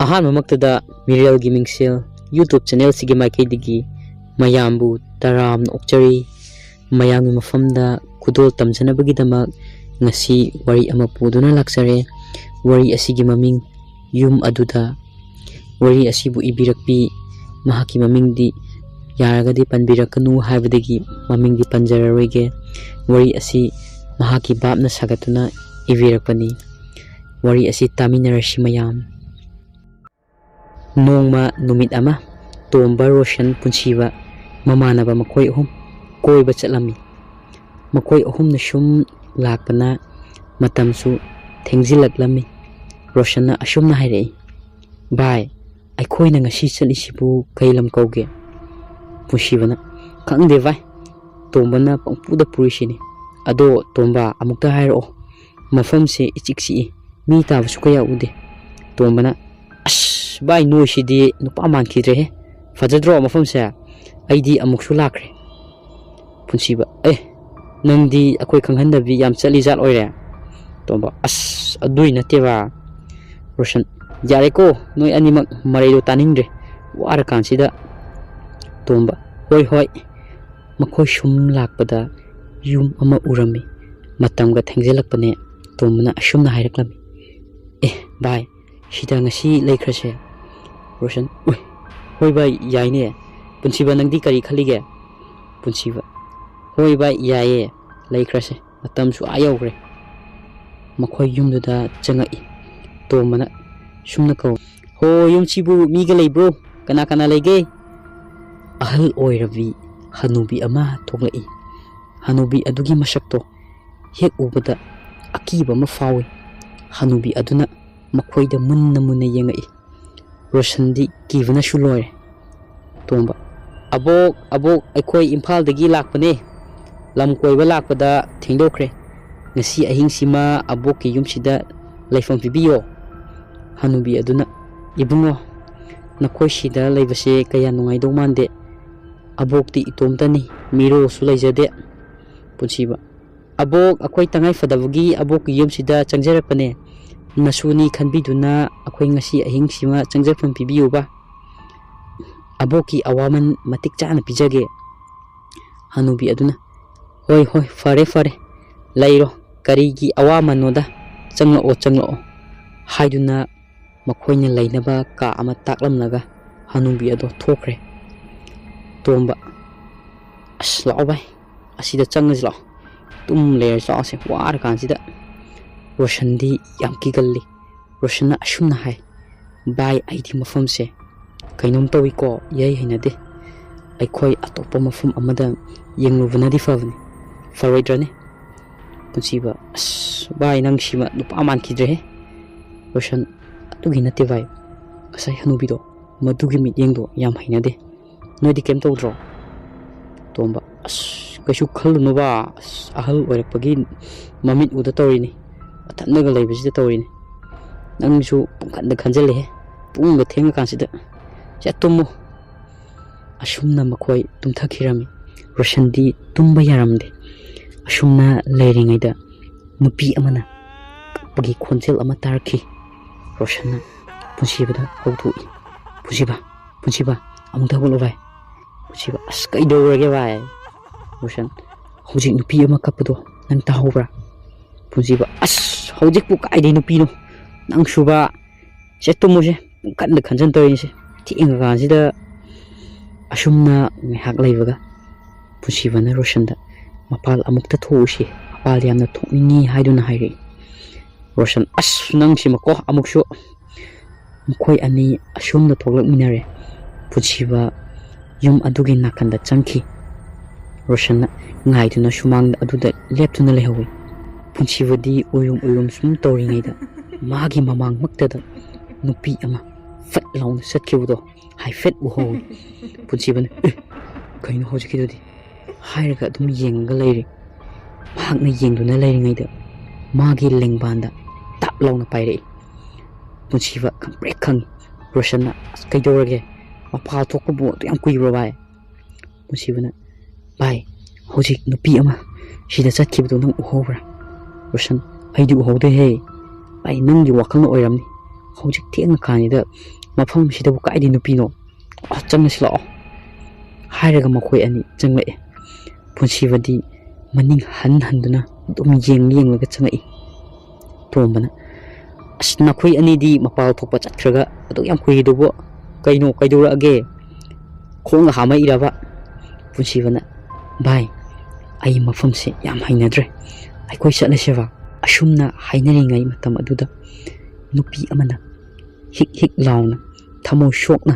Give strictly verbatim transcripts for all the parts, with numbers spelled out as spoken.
ꯑꯍꯥꯟꯕꯃꯛꯇꯗ ꯃꯤꯔꯦꯜꯒꯤ ꯃꯤꯡꯁꯦꯜ YouTube ꯆꯦꯅꯦꯜꯁꯤꯒꯤ ꯃꯥꯏꯀꯩꯗꯒꯤ ꯃꯌꯥꯝꯕꯨ ꯇꯔꯥꯝꯅ ꯑꯣꯛꯆꯔꯤ꯫ ꯃꯌꯥꯝꯒꯤ ꯃꯐꯝꯗ ꯈꯨꯗꯣꯜ ꯇꯝꯖꯅꯕꯒꯤꯗꯃꯛ ꯉꯁꯤ ꯋꯥꯔꯤ ꯑꯃ ꯄꯨꯗꯨꯅ ꯂꯥꯛꯆꯔꯦ꯫ ꯋꯥꯔꯤ ꯑꯁꯤꯒꯤ ꯃꯃꯤꯡ ꯌꯨꯝ ꯑꯗꯨꯗ꯫ ꯋꯥꯔꯤ ꯑꯁꯤꯕꯨ ꯏꯕꯤꯔꯛꯄꯤ ꯃꯍꯥꯛꯀꯤ ꯃꯃꯤꯡꯗꯤ ꯌꯥꯔꯒꯗꯤ ꯄꯟꯕꯤꯔꯛꯀꯅꯨ ꯍꯥꯏꯕꯗꯒꯤ ꯃꯃꯤꯡꯗꯤ ꯄꯟꯖꯔꯔꯣꯏꯒꯦ꯫ ꯋꯥꯔꯤ ꯑꯁꯤ ꯃꯍꯥꯛꯀꯤ ꯕꯥꯞꯅ ꯁꯥꯒꯠꯇꯨꯅ ꯏꯕꯤꯔꯛꯄꯅꯤ꯫ ꯋꯥꯔꯤ ꯑꯁꯤ ꯇꯥꯃꯤꯟꯅꯔꯁꯤ ꯃꯌꯥꯝ꯫ ꯅꯣꯡꯃ ꯅꯨꯃꯤꯠ ꯑꯃ ꯇꯣꯝꯕ, ꯔꯣꯁꯟ, ꯄꯨꯟꯁꯤꯕ ꯃꯃꯥꯟꯅꯕ ꯃꯈꯣꯏ ꯑꯍꯨꯝ ꯀꯣꯏꯕ ꯆꯠꯂꯝꯃꯤ꯫ ꯃꯈꯣꯏ ꯑꯍꯨꯝꯅ ꯁꯨꯝ ꯂꯥꯛꯄꯅ ꯃꯇꯝꯁꯨ ꯊꯦꯡꯖꯤꯜꯂꯛꯂꯝꯃꯤ꯫ ꯔꯣꯁꯟꯅ ꯑꯁꯨꯝꯅ ꯍꯥꯏꯔꯛꯏ, "ꯚꯥꯏ, ꯑꯩꯈꯣꯏꯅ ꯉꯁꯤ ꯆꯠꯂꯤꯁꯤꯕꯨ ꯀꯩ ꯂꯝ ꯀꯧꯒꯦ?" ꯄꯨꯟꯁꯤꯕꯅ, "ꯈꯪꯗꯦ ꯚꯥꯏ, ꯇꯣꯝꯕꯅ ꯄꯪꯄꯨꯗ ꯄꯨꯔꯤꯁꯤꯅꯤ꯫ ꯑꯗꯣ ꯇꯣꯝꯕ, ꯑꯃꯨꯛꯇ ꯍꯥꯏꯔꯛꯑꯣ, ꯃꯐꯝꯁꯦ ꯏꯆꯤꯛ ꯆꯤꯛꯏ, ꯃꯤ ꯇꯥꯕꯁꯨ ꯀꯌꯥ ꯎꯗꯦ꯫" ꯇꯣꯝꯕꯅ, "ꯑꯁ ꯚꯥꯏ, ꯅꯣꯏꯁꯤꯗꯤ ꯅꯨꯄꯥ ꯃꯥꯟꯈꯤꯗ꯭ꯔꯦꯍꯦ꯫ ꯐꯖꯗ꯭ꯔꯣ ꯃꯐꯝꯁꯦ? ꯑꯩꯗꯤ ꯑꯃꯨꯛꯁꯨ ꯂꯥꯛꯈ꯭ꯔꯦ꯫" ꯄꯨꯟꯁꯤꯕ, "ꯑꯦ, ꯅꯪꯗꯤ ꯑꯩꯈꯣꯏ ꯈꯪꯍꯟꯗꯕꯤ ꯌꯥꯝ ꯆꯠꯂꯤ ꯖꯥꯠ ꯑꯣꯏꯔꯦ꯫" ꯇꯣꯝꯕ, "ꯑꯁ, ꯑꯗꯨꯏ ꯅꯠꯇꯦꯕ꯫" ꯔꯣꯁꯟ, "ꯌꯥꯔꯦꯀꯣ, ꯅꯣꯏ ꯑꯅꯤꯃꯛ ꯃꯔꯩꯗꯣ ꯇꯥꯅꯤꯡꯗ꯭ꯔꯦ, ꯋꯥꯔꯀꯥꯟꯁꯤꯗ꯫" ꯇꯣꯝꯕ, "ꯍꯣꯏ, ꯍꯣꯏ꯫" ꯃꯈꯣꯏ ꯁꯨꯝ ꯂꯥꯛꯄꯗ ꯌꯨꯝ ꯑꯃ ꯎꯔꯝꯃꯤ꯫ ꯃꯇꯝꯒ ꯊꯦꯡꯖꯤꯜꯂꯛꯄꯅꯦ꯫ ꯇꯣꯝꯕꯅ ꯑꯁꯨꯝꯅ ꯍꯥꯏꯔꯛꯂꯝꯃꯤ, "ꯑꯦ ꯚꯥꯏ, ꯁꯤꯗ ꯉꯁꯤ ꯂꯩꯈ꯭ꯔꯁꯦ꯫" ꯔꯣꯁꯟ, "ꯎꯏ, ꯍꯣꯏ ꯚꯥꯏ, ꯌꯥꯏꯅꯦ꯫ ꯄꯨꯟꯁꯤꯕ, ꯅꯪꯗꯤ ꯀꯔꯤ ꯈꯜꯂꯤꯒꯦ?" ꯄꯨꯟꯁꯤꯕ, "ꯍꯣꯏ ꯚꯥꯏ, ꯌꯥꯏꯌꯦ, ꯂꯩꯈ꯭ꯔꯁꯦ, ꯃꯇꯝꯁꯨ ꯑꯥ ꯌꯧꯈ꯭ꯔꯦ꯫" ꯃꯈꯣꯏ ꯌꯨꯝꯗꯨꯗ ꯆꯪꯉꯛꯏ꯫ ꯇꯣꯝꯕꯅ ꯁꯨꯝꯅ ꯀꯧ, "ꯍꯣ, ꯌꯨꯝꯁꯤꯕꯨ ꯃꯤꯒ ꯂꯩꯕ꯭ꯔꯣ? ꯀꯅꯥ ꯀꯅꯥ ꯂꯩꯒꯦ?" ꯑꯍꯜ ꯑꯣꯏꯔꯕꯤ ꯍꯅꯨꯕꯤ ꯑꯃ ꯊꯣꯛꯂꯛꯏ꯫ ꯍꯅꯨꯕꯤ ꯑꯗꯨꯒꯤ ꯃꯁꯛꯇꯣ ꯍꯦꯛ ꯎꯕꯗ ꯑꯀꯤꯕ ꯑꯃ ꯐꯥꯎꯏ꯫ ꯍꯅꯨꯕꯤ ꯑꯗꯨꯅ ꯃꯈꯣꯏꯗ ꯃꯨꯟꯅ ꯃꯨꯟꯅ ꯌꯦꯡꯉꯛꯏ꯫ ꯔꯣꯁꯟꯗꯤ ꯀꯤꯕꯅꯁꯨ ꯂꯣꯏꯔꯦ꯫ ꯇꯣꯝꯕ, "ꯑꯕꯣꯛ, ꯑꯕꯣꯛ, ꯑꯩꯈꯣꯏ ꯏꯝꯐꯥꯜꯗꯒꯤ ꯂꯥꯛꯄꯅꯦ꯫ ꯂꯝ ꯀꯣꯏꯕ ꯂꯥꯛꯄꯗ ꯊꯦꯡꯗꯣꯛꯈ꯭ꯔꯦ꯫ ꯉꯁꯤ ꯑꯍꯤꯡꯁꯤꯃ ꯑꯕꯣꯛꯀꯤ ꯌꯨꯝꯁꯤꯗ ꯂꯩꯐꯝ ꯄꯤꯕꯤꯌꯣ꯫" ꯍꯅꯨꯕꯤ ꯑꯗꯨꯅ, "ꯏꯕꯨꯡꯉꯣ, ꯅꯈꯣꯏ ꯁꯤꯗ ꯂꯩꯕꯁꯦ ꯀꯌꯥ ꯅꯨꯡꯉꯥꯏꯗꯧ ꯃꯥꯟꯗꯦ꯫ ꯑꯕꯣꯛꯇꯤ ꯏꯇꯣꯝꯇꯅꯤ, ꯃꯤꯔꯣꯜꯁꯨ ꯂꯩꯖꯗꯦ꯫" ꯄꯨꯟꯁꯤꯕ, "ꯑꯕꯣꯛ, ꯑꯩꯈꯣꯏ ꯇꯉꯥꯏ ꯐꯗꯕꯒꯤ ꯑꯕꯣꯛꯀꯤ ꯌꯨꯝꯁꯤꯗ ꯆꯪꯖꯔꯛꯄꯅꯦ꯫ ꯅꯁꯨꯅꯤ ꯈꯟꯕꯤꯗꯨꯅ ꯑꯩꯈꯣꯏ ꯉꯁꯤ ꯑꯍꯤꯡꯁꯤꯃ ꯆꯪꯖꯐꯝ ꯄꯤꯕꯤꯌꯨꯕ꯫ ꯑꯕꯣꯛꯀꯤ ꯑꯋꯥꯃꯟ ꯃꯇꯤꯛ ꯆꯥꯅ ꯄꯤꯖꯒꯦ꯫ ꯍꯅꯨꯕꯤ ꯑꯗꯨꯅ, "ꯍꯣꯏ, ꯍꯣꯏ, ꯐꯔꯦ, ꯐꯔꯦ, ꯂꯩꯔꯣ, ꯀꯔꯤꯒꯤ ꯑꯋꯥꯃꯟꯅꯣꯗ, ꯆꯪꯂꯛꯑꯣ, ꯆꯪꯂꯛꯑꯣ" ꯍꯥꯏꯗꯨꯅ ꯃꯈꯣꯏꯅ ꯂꯩꯅꯕ ꯀꯥ ꯑꯃ ꯇꯥꯛꯂꯝꯂꯒ ꯍꯅꯨꯕꯤ ꯑꯗꯣ ꯊꯣꯛꯈ꯭ꯔꯦ꯫ ꯇꯣꯝꯕ, "ꯑꯁ, ꯂꯥꯛꯑꯣ ꯚꯥꯏ, ꯑꯁꯤꯗ ꯆꯪꯉꯁꯤ ꯂꯥꯛꯑꯣ, ꯇꯨꯝ ꯂꯩꯔꯁꯤ ꯂꯥꯛꯑꯣꯁꯦ, ꯋꯥꯔꯀꯥꯟꯁꯤꯗ"꯫ ꯔꯣꯁꯟꯗꯤ ꯌꯥꯝ ꯀꯤꯒꯜꯂꯤ꯫ ꯔꯣꯁꯟꯅ ꯑꯁꯨꯝꯅ ꯍꯥꯏ, "ꯚꯥꯏ, ꯑꯩꯗꯤ ꯃꯐꯝꯁꯦ ꯀꯩꯅꯣꯝ ꯇꯧꯏꯀꯣ, ꯏꯍꯩ ꯍꯩꯅꯗꯦ꯫ ꯑꯩꯈꯣꯏ ꯑꯇꯣꯞꯄ ꯃꯐꯝ ꯑꯃꯗ ꯌꯦꯡꯂꯨꯕꯅꯗꯤ ꯐꯕꯅꯤ, ꯐꯔꯣꯏꯗ꯭ꯔꯅꯦ?" ꯄꯨꯟꯁꯤꯕ, "ꯑꯁ ꯚꯥꯏ, ꯅꯪ ꯁꯤꯃ ꯅꯨꯄꯥ ꯃꯥꯟꯈꯤꯗ꯭ꯔꯦꯍꯦ"꯫ ꯔꯣꯁꯟ, "ꯑꯗꯨꯒꯤ ꯅꯠꯇꯦ ꯚꯥꯏ, ꯉꯁꯥꯏ ꯍꯅꯨꯕꯤꯗꯣ, ꯃꯗꯨꯒꯤ ꯃꯤꯠꯌꯦꯡꯗꯣ ꯌꯥꯝ ꯍꯩꯅꯗꯦ꯫ ꯅꯣꯏꯗꯤ ꯀꯩꯝ ꯇꯧꯗ꯭ꯔꯣ?" ꯇꯣꯝꯕ, "ꯑꯁ, ꯀꯩꯁꯨ ꯈꯜꯂꯨꯅꯨꯕ, ꯑꯁ, ꯑꯍꯜ ꯑꯣꯏꯔꯛꯄꯒꯤ ꯃꯃꯤꯠ ꯎꯗ ꯇꯧꯔꯤꯅꯤ, ꯃꯊꯟꯗꯒ ꯂꯩꯕꯁꯤꯗ ꯇꯧꯔꯤꯅꯤ꯫ ꯅꯪꯁꯨ ꯄꯨꯡꯈꯟꯗ ꯈꯟꯖꯜꯂꯦꯍꯦ, ꯄꯨꯡꯒ ꯊꯦꯡꯉꯀꯥꯟꯁꯤꯗ꯫ ꯁꯦ, ꯇꯨꯝꯃꯨ"꯫ ꯑꯁꯨꯝꯅ ꯃꯈꯣꯏ ꯇꯨꯝꯊꯈꯤꯔꯝꯃꯤ꯫ ꯔꯣꯁꯟꯗꯤ ꯇꯨꯝꯕ ꯌꯥꯔꯝꯗꯦ꯫ ꯑꯁꯨꯝꯅ ꯂꯩꯔꯤꯉꯩꯗ ꯅꯨꯄꯤ ꯑꯃꯅ ꯀꯞꯄꯒꯤ ꯈꯣꯟꯖꯦꯜ ꯑꯃ ꯇꯥꯔꯛꯈꯤ꯫ ꯔꯣꯁꯟꯅ ꯄꯨꯟꯁꯤꯕꯗ ꯍꯧꯗꯣꯛꯏ, "ꯄꯨꯟꯁꯤꯕ, ꯄꯨꯟꯁꯤꯕ, ꯑꯃꯨꯛꯇ ꯍꯧꯒꯠꯂꯣ ꯚꯥꯏ"꯫ ꯄꯨꯟꯁꯤꯕ, "ꯑꯁ, ꯀꯩꯗꯧꯔꯒꯦ ꯚꯥꯏ?" ꯔꯣꯁꯟ, "ꯍꯧꯖꯤꯛ ꯅꯨꯄꯤ ꯑꯃ ꯀꯞꯄꯗꯣ ꯅꯪ ꯇꯥꯍꯧꯕ꯭ꯔꯥ?" ꯄꯨꯟꯁꯤꯕ, "ꯑꯁ, ꯍꯧꯖꯤꯛꯄꯨ ꯀꯥꯏꯗꯩ ꯅꯨꯄꯤꯅꯣ? ꯅꯪꯁꯨꯕ, ꯁꯦ, ꯇꯨꯝꯃꯨꯁꯦ, ꯄꯨꯡꯈꯟꯗ ꯈꯟꯖꯟ ꯇꯧꯔꯤꯅꯤꯁꯦ, ꯊꯦꯡꯉꯀꯥꯟꯁꯤꯗ"꯫ ꯑꯁꯨꯝꯅ ꯉꯥꯏꯍꯥꯛ ꯂꯩꯕꯒ ꯄꯨꯟꯁꯤꯕꯅ ꯔꯣꯁꯟꯗ "ꯃꯄꯥꯜ ꯑꯃꯨꯛꯇ ꯊꯣꯛꯎꯁꯤ, ꯃꯄꯥꯜ ꯌꯥꯝꯅ ꯊꯣꯛꯅꯤꯡꯉꯤ" ꯍꯥꯏꯗꯨꯅ ꯍꯥꯏꯔꯛꯏ꯫ ꯔꯣꯁꯟ, "ꯑꯁ, ꯅꯪꯁꯤꯃꯀꯣ ꯑꯃꯨꯛꯁꯨ"꯫ ꯃꯈꯣꯏ ꯑꯅꯤ ꯑꯁꯨꯝꯅ ꯊꯣꯛꯂꯛꯃꯤꯟꯅꯔꯦ꯫ ꯄꯨꯟꯁꯤꯕ ꯌꯨꯝ ꯑꯗꯨꯒꯤ ꯅꯥꯀꯟꯗ ꯆꯪꯈꯤ꯫ ꯔꯣꯁꯟꯅ ꯉꯥꯏꯗꯨꯅ ꯁꯨꯃꯥꯡꯗ ꯑꯗꯨꯗ ꯂꯦꯞꯇꯨꯅ ꯂꯩꯍꯧꯏ꯫ ꯄꯨꯟꯁꯤꯕꯗꯤ ꯎꯏꯔꯨꯝ ꯎꯏꯔꯨꯝ ꯁꯨꯝ ꯇꯧꯔꯤꯉꯩꯗ ꯃꯥꯒꯤ ꯃꯃꯥꯡꯃꯛꯇꯗ ꯅꯨꯄꯤ ꯑꯃ ꯐꯠ ꯂꯥꯎꯅ ꯆꯠꯈꯤꯕꯗꯣ ꯍꯥꯏꯐꯦꯠ ꯎꯍꯧꯏ꯫ ꯄꯨꯟꯁꯤꯕꯅ, "ꯑꯦ, ꯀꯩꯅꯣ ꯍꯧꯖꯤꯛꯀꯤꯗꯨꯗꯤ?" ꯍꯥꯏꯔꯒ ꯑꯗꯨꯝ ꯌꯦꯡꯉꯒ ꯂꯩꯔꯤ꯫ ꯃꯍꯥꯛꯅ ꯌꯦꯡꯗꯨꯅ ꯂꯩꯔꯤꯉꯩꯗ ꯃꯥꯒꯤ ꯂꯦꯡꯕꯥꯟꯗ ꯇꯥꯞ ꯂꯥꯎꯅ ꯄꯥꯏꯔꯛꯏ꯫ ꯄꯨꯟꯁꯤꯕ ꯈꯪꯄ꯭ꯔꯦꯛ ꯈꯪꯉꯤ꯫ ꯔꯣꯁꯟꯅ, "ꯑꯁ, ꯀꯩꯗꯧꯔꯒꯦ? ꯃꯄꯥꯜ ꯊꯣꯛꯄꯕꯨ ꯑꯗꯨ ꯌꯥꯝ ꯀꯨꯏꯕ꯭ꯔꯣ ꯚꯥꯏ?" ꯄꯨꯟꯁꯤꯕꯅ, "ꯚꯥꯏ, ꯍꯧꯖꯤꯛ ꯅꯨꯄꯤ ꯑꯃ ꯁꯤꯗ ꯆꯠꯈꯤꯕꯗꯣ ꯅꯪ ꯎꯍꯧꯕ꯭ꯔꯥ?" ꯔꯣꯁꯟ, "ꯑꯩꯗꯤ ꯎꯍꯧꯗꯦꯍꯦ"꯫ "ꯚꯥꯏ, ꯅꯪꯒꯤ ꯋꯥꯈꯜꯅ ꯑꯣꯏꯔꯝꯅꯤ꯫ ꯍꯧꯖꯤꯛ ꯊꯦꯡꯉꯀꯥꯟꯁꯤꯗ ꯃꯐꯝꯁꯤꯗꯕꯨ ꯀꯥꯏꯗꯩ ꯅꯨꯄꯤꯅꯣ? ꯑ, ꯆꯪꯉꯁꯤ ꯂꯥꯛꯑꯣ" ꯍꯥꯏꯔꯒ ꯃꯈꯣꯏ ꯑꯅꯤ ꯆꯪꯂꯛꯑꯦ꯫ ꯄꯨꯟꯁꯤꯕꯗꯤ ꯃꯅꯤꯡ ꯍꯟ ꯍꯟꯗꯨꯅ ꯑꯗꯨꯝ ꯌꯦꯡ ꯌꯦꯡꯂꯒ ꯆꯪꯉꯛꯏ꯫ ꯇꯣꯝꯕꯅ, "ꯑꯁ, ꯅꯈꯣꯏ ꯑꯅꯤꯗꯤ ꯃꯄꯥꯜ ꯊꯣꯛꯄ ꯆꯠꯈ꯭ꯔꯒ ꯑꯗꯨꯛ ꯌꯥꯝ ꯀꯨꯏꯔꯤꯗꯨꯕꯨ ꯀꯩꯅꯣ, ꯀꯩꯗꯧꯔꯛꯑꯒꯦ? ꯈꯣꯡꯒ ꯍꯥꯝꯃꯛꯏꯔꯕ?" ꯄꯨꯟꯁꯤꯕꯅ, "ꯚꯥꯏ, ꯑꯩ ꯃꯐꯝꯁꯦ ꯌꯥꯝ ꯍꯩꯅꯗ꯭ꯔꯦ, ꯑꯩꯈꯣꯏ ꯆꯠꯂꯁꯦꯕ?" ꯑꯁꯨꯝꯅ ꯍꯥꯏꯅꯔꯤꯉꯩ ꯃꯇꯝ ꯑꯗꯨꯗ ꯅꯨꯄꯤ ꯑꯃꯅ ꯍꯤꯛ ꯍꯤꯛ ꯂꯥꯎꯅ, ꯊꯃꯣꯏ ꯁꯣꯛꯅ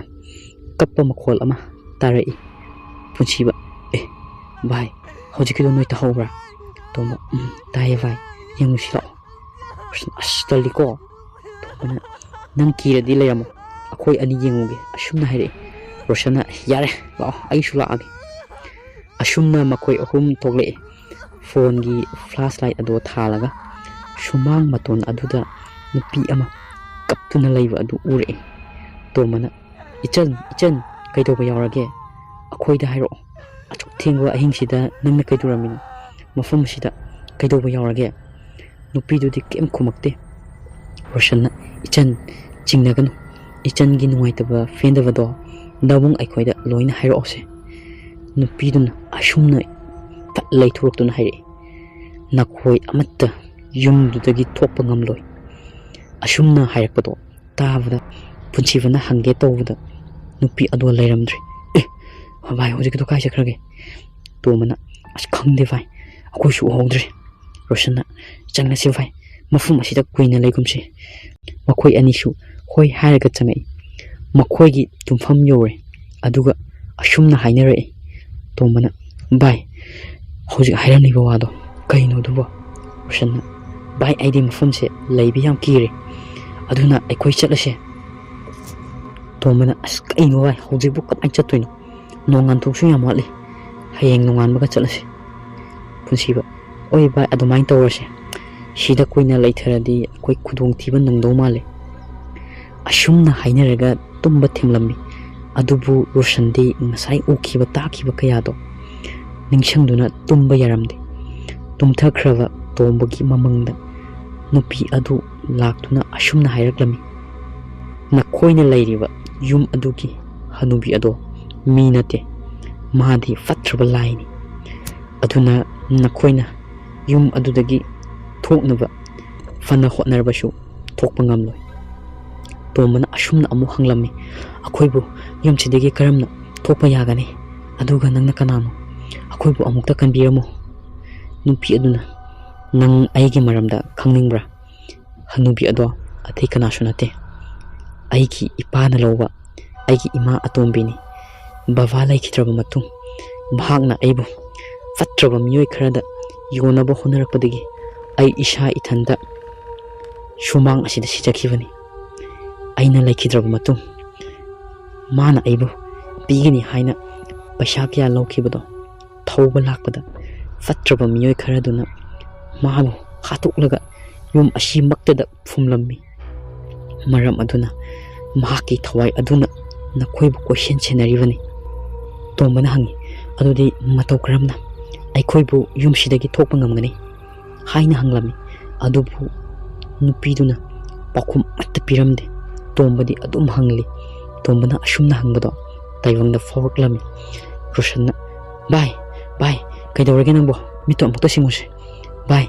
ꯀꯞꯄ ꯃꯈꯣꯜ ꯑꯃ ꯇꯥꯔꯛꯏ꯫ ꯄꯨꯟꯁꯤꯕ, "ꯑꯦ, ꯚꯥꯏ, ꯍꯧꯖꯤꯛꯀꯤꯗꯣ ꯅꯣꯏ ꯇꯥꯍꯧꯕ꯭ꯔꯥ?" ꯇꯣꯝꯕ, "ꯎꯝ, ꯇꯥꯏꯌꯦ ꯚꯥꯏ, ꯌꯦꯡꯉꯨꯁꯤ ꯂꯥꯛꯑꯣ꯫" ꯔꯣꯁꯟ, "ꯑꯁ, ꯇꯜꯂꯤꯀꯣ꯫" ꯇꯣꯝꯕꯅ, "ꯅꯪ ꯀꯤꯔꯗꯤ ꯂꯩꯔꯝꯃꯣ, ꯑꯩꯈꯣꯏ ꯑꯅꯤ ꯌꯦꯡꯉꯨꯒꯦ꯫" ꯑꯁꯨꯝꯅ ꯍꯥꯏꯔꯛꯏ꯫ ꯔꯣꯁꯟꯅ, "ꯌꯥꯔꯦ, ꯂꯥꯛꯑꯣ, ꯑꯩꯁꯨ ꯂꯥꯛꯑꯒꯦ꯫" ꯑꯁꯨꯝꯅ ꯃꯈꯣꯏ ꯑꯍꯨꯝ ꯊꯣꯛꯂꯛꯑꯦ꯫ ꯐꯣꯟꯒꯤ ꯐ꯭ꯂꯥꯁ ꯂꯥꯏꯠ ꯑꯗꯨ ꯊꯥꯜꯂꯒ ꯁꯨꯃꯥꯡ ꯃꯇꯣꯟ ꯑꯗꯨꯗ ꯅꯨꯄꯤ ꯑꯃ ꯀꯞꯇꯨꯅ ꯂꯩꯕ ꯑꯗꯨ ꯎꯔꯛꯑꯦ꯫ ꯇꯣꯝꯕꯅ, "ꯏꯆꯟ, ꯏꯆꯟ, ꯀꯩꯗꯧꯕ ꯌꯥꯎꯔꯒꯦ? ꯑꯩꯈꯣꯏꯗ ꯍꯥꯏꯔꯛꯑꯣ꯫ ꯑꯁꯨꯛ ꯊꯦꯡꯕ ꯑꯍꯤꯡꯁꯤꯗ ꯅꯪꯅ ꯀꯩꯗꯧꯔꯝꯃꯤꯅꯣ? ꯃꯐꯝ ꯑꯁꯤꯗ ꯀꯩꯗꯧꯕ ꯌꯥꯎꯔꯒꯦ?" ꯅꯨꯄꯤꯗꯨꯗꯤ ꯀꯔꯤꯝ ꯈꯨꯝꯃꯛꯇꯦ꯫ ꯔꯣꯁꯟꯅ, "ꯏꯆꯟ, ꯆꯤꯡꯅꯒꯅꯨ꯫ ꯏꯆꯟꯒꯤ ꯅꯨꯡꯉꯥꯏꯇꯕ ꯐꯦꯟꯗꯕꯗꯣ ꯅꯕꯨꯡ ꯑꯩꯈꯣꯏꯗ ꯂꯣꯏꯅ ꯍꯥꯏꯔꯛꯑꯣꯁꯦ꯫" ꯅꯨꯄꯤꯗꯨꯅ ꯑꯁꯨꯝꯅ ꯐꯠ ꯂꯩꯊꯣꯔꯛꯇꯨꯅ ꯍꯥꯏꯔꯛꯏ, "ꯅꯈꯣꯏ ꯑꯃꯠꯇ ꯌꯨꯝꯗꯨꯗꯒꯤ ꯊꯣꯛꯄ ꯉꯝꯂꯣꯏ꯫" ꯑꯁꯨꯝꯅ ꯍꯥꯏꯔꯛꯄꯗꯣ ꯇꯥꯕꯗ ꯄꯨꯟꯁꯤꯕꯅ ꯍꯪꯒꯦ ꯇꯧꯕꯗ ꯅꯨꯄꯤ ꯑꯗꯣ ꯂꯩꯔꯝꯗ꯭ꯔꯦ꯫ "ꯑꯦ, ꯚꯥꯏ, ꯍꯧꯖꯤꯛꯀꯤꯗꯣ ꯀꯥꯏ ꯆꯠꯈ꯭ꯔꯒꯦ?" ꯇꯣꯝꯕꯅ, "ꯑꯁ, ꯈꯪꯗꯦ ꯚꯥꯏ, ꯑꯩꯈꯣꯏꯁꯨ ꯎꯍꯧꯗ꯭ꯔꯦ꯫" ꯔꯣꯁꯟꯅ, "ꯆꯪꯉꯁꯤ ꯚꯥꯏ, ꯃꯐꯝ ꯑꯁꯤꯗ ꯀꯨꯏꯅ ꯂꯩꯒꯨꯝꯁꯤ꯫" ꯃꯈꯣꯏ ꯑꯅꯤꯁꯨ ꯍꯣꯏ ꯍꯥꯏꯔꯒ ꯆꯪꯉꯛꯏ꯫ ꯃꯈꯣꯏꯒꯤ ꯇꯨꯝꯐꯝ ꯌꯧꯔꯦ꯫ ꯑꯗꯨꯒ ꯑꯁꯨꯝꯅ ꯍꯥꯏꯅꯔꯛꯏ꯫ ꯇꯣꯝꯕꯅ, "ꯚꯥꯏ, ꯍꯧꯖꯤꯛ ꯍꯥꯏꯔꯝꯂꯤꯕ ꯋꯥꯗꯣ ꯀꯩꯅꯣ ꯑꯗꯨꯕꯣ?" ꯔꯣꯁꯟꯅ, "ꯚꯥꯏ, ꯑꯩꯗꯤ ꯃꯐꯝꯁꯦ ꯂꯩꯕ ꯌꯥꯝ ꯀꯤꯔꯦ, ꯑꯗꯨꯅ ꯑꯩꯈꯣꯏ ꯆꯠꯂꯁꯦ꯫" ꯇꯣꯝꯕꯅ, "ꯑꯁ, ꯀꯩꯅꯣ ꯚꯥꯏ, ꯍꯧꯖꯤꯛꯄꯨ ꯀꯃꯥꯏꯅ ꯆꯠꯇꯣꯏꯅꯣ? ꯅꯣꯡꯉꯥꯟꯊꯣꯛꯁꯨ ꯌꯥꯝ ꯋꯥꯠꯂꯤ, ꯍꯌꯦꯡ ꯅꯣꯡꯉꯥꯟꯕꯒ ꯆꯠꯂꯁꯤ꯫" ꯄꯨꯟꯁꯤꯕ, "ꯍꯣꯏ ꯚꯥꯏ, ꯑꯗꯨꯃꯥꯏꯅ ꯇꯧꯔꯁꯦ꯫ ꯁꯤꯗ ꯀꯨꯏꯅ ꯂꯩꯊꯔꯗꯤ ꯑꯩꯈꯣꯏ ꯈꯨꯗꯣꯡꯊꯤꯕ ꯅꯪꯗꯧ ꯃꯥꯜꯂꯦ꯫" ꯑꯁꯨꯝꯅ ꯍꯥꯏꯅꯔꯒ ꯇꯨꯝꯕ ꯊꯦꯡꯂꯝꯃꯤ꯫ ꯑꯗꯨꯕꯨ ꯔꯣꯁꯟꯗꯤ ꯉꯁꯥꯏ ꯎꯈꯤꯕ ꯇꯥꯈꯤꯕ ꯀꯌꯥꯗꯣ ꯅꯤꯡꯁꯤꯡꯗꯨꯅ ꯇꯨꯝꯕ ꯌꯥꯔꯝꯗꯦ꯫ ꯇꯨꯝꯊꯈ꯭ꯔꯕ ꯇꯣꯝꯕꯒꯤ ꯃꯃꯪꯗ ꯅꯨꯄꯤ ꯑꯗꯨ ꯂꯥꯛꯇꯨꯅ ꯑꯁꯨꯝꯅ ꯍꯥꯏꯔꯛꯂꯝꯃꯤ, "ꯅꯈꯣꯏꯅ ꯂꯩꯔꯤꯕ ꯌꯨꯝ ꯑꯗꯨꯒꯤ ꯍꯅꯨꯕꯤ ꯑꯗꯣ ꯃꯤ ꯅꯠꯇꯦ, ꯃꯥꯗꯤ ꯐꯠꯇ꯭ꯔꯕ ꯂꯥꯏꯅꯤ꯫ ꯑꯗꯨꯅ ꯅꯈꯣꯏꯅ ꯌꯨꯝ ꯑꯗꯨꯗꯒꯤ ꯊꯣꯛꯅꯕ ꯐꯅ ꯍꯣꯠꯅꯔꯕꯁꯨ ꯊꯣꯛꯄ ꯉꯝꯂꯣꯏ꯫" ꯇꯣꯝꯕꯅ ꯑꯁꯨꯝꯅ ꯑꯃꯨꯛ ꯍꯪꯂꯝꯃꯤ, "ꯑꯩꯈꯣꯏꯕꯨ ꯌꯨꯝꯁꯤꯗꯒꯤ ꯀꯔꯝꯅ ꯊꯣꯛꯄ ꯌꯥꯒꯅꯤ? ꯑꯗꯨꯒ ꯅꯪꯅ ꯀꯅꯥꯅꯣ? ꯑꯩꯈꯣꯏꯕꯨ ꯑꯃꯨꯛꯇ ꯀꯟꯕꯤꯔꯝꯃꯨ꯫" ꯅꯨꯄꯤ ꯑꯗꯨꯅ, "ꯅꯪ ꯑꯩꯒꯤ ꯃꯔꯝꯗ ꯈꯪꯅꯤꯡꯕ꯭ꯔꯥ? ꯍꯅꯨꯕꯤ ꯑꯗꯣ ꯑꯇꯩ ꯀꯅꯥꯁꯨ ꯅꯠꯇꯦ, ꯑꯩꯒꯤ ꯏꯄꯥꯅ ꯂꯧꯕ ꯑꯩꯒꯤ ꯏꯃꯥ ꯑꯇꯣꯝꯕꯤꯅꯤ꯫ ꯕꯕꯥ ꯂꯩꯈꯤꯗ꯭ꯔꯕ ꯃꯇꯨꯡ ꯃꯍꯥꯛꯅ ꯑꯩꯕꯨ ꯐꯠꯇ꯭ꯔꯕ ꯃꯤꯑꯣꯏ ꯈꯔꯗ ꯌꯣꯟꯅꯕ ꯍꯣꯠꯅꯔꯛꯄꯗꯒꯤ ꯑꯩ ꯏꯁꯥ ꯏꯊꯟꯇ ꯁꯨꯃꯥꯡ ꯑꯁꯤꯗ ꯁꯤꯖꯈꯤꯕꯅꯤ꯫ ꯑꯩꯅ ꯂꯩꯈꯤꯗ꯭ꯔꯕ ꯃꯇꯨꯡ ꯃꯥꯅ ꯑꯩꯕꯨ ꯄꯤꯒꯅꯤ ꯍꯥꯏꯅ ꯄꯩꯁꯥ ꯀꯌꯥ ꯂꯧꯈꯤꯕꯗꯣ ꯊꯧꯕ ꯂꯥꯛꯄꯗ ꯐꯠꯇ꯭ꯔꯕ ꯃꯤꯑꯣꯏ ꯈꯔꯗꯨꯅ ꯃꯥꯕꯨ ꯍꯥꯠꯇꯣꯛꯂꯒ ꯌꯨꯝ ꯑꯁꯤꯃꯛꯇꯗ ꯐꯨꯝꯂꯝꯃꯤ꯫ ꯃꯔꯝ ꯑꯗꯨꯅ ꯃꯍꯥꯛꯀꯤ ꯊꯋꯥꯏ ꯑꯗꯨꯅ ꯅꯈꯣꯏꯕꯨ ꯀꯣꯏꯁꯦꯟ ꯁꯦꯟꯅꯔꯤꯕꯅꯤ꯫" ꯇꯣꯝꯕꯅ ꯍꯪꯉꯤ, "ꯑꯗꯨꯗꯤ ꯃꯇꯧ ꯀꯔꯝꯅ ꯑꯩꯈꯣꯏꯕꯨ ꯌꯨꯝꯁꯤꯗꯒꯤ ꯊꯣꯛꯄ ꯉꯝꯒꯅꯤ?" ꯍꯥꯏꯅ ꯍꯪꯂꯝꯃꯤ꯫ ꯑꯗꯨꯕꯨ ꯅꯨꯄꯤꯗꯨꯅ ꯄꯥꯎꯈꯨꯝ ꯑꯃꯠꯇ ꯄꯤꯔꯝꯗꯦ꯫ ꯇꯣꯝꯕꯗꯤ ꯑꯗꯨꯝ ꯍꯪꯂꯤ꯫ ꯇꯣꯝꯕꯅ ꯑꯁꯨꯝꯅ ꯍꯪꯕꯗꯣ ꯇꯥꯏꯕꯪꯗ ꯐꯥꯎꯔꯛꯂꯝꯃꯤ꯫ ꯔꯣꯁꯟꯅ, "ꯚꯥꯏ, ꯚꯥꯏ, ꯀꯩꯗꯧꯔꯒꯦ ꯅꯪꯕꯣ? ꯃꯤꯠꯇꯣ ꯑꯃꯨꯛꯇ ꯁꯤꯡꯉꯨꯁꯦ, ꯚꯥꯏ,"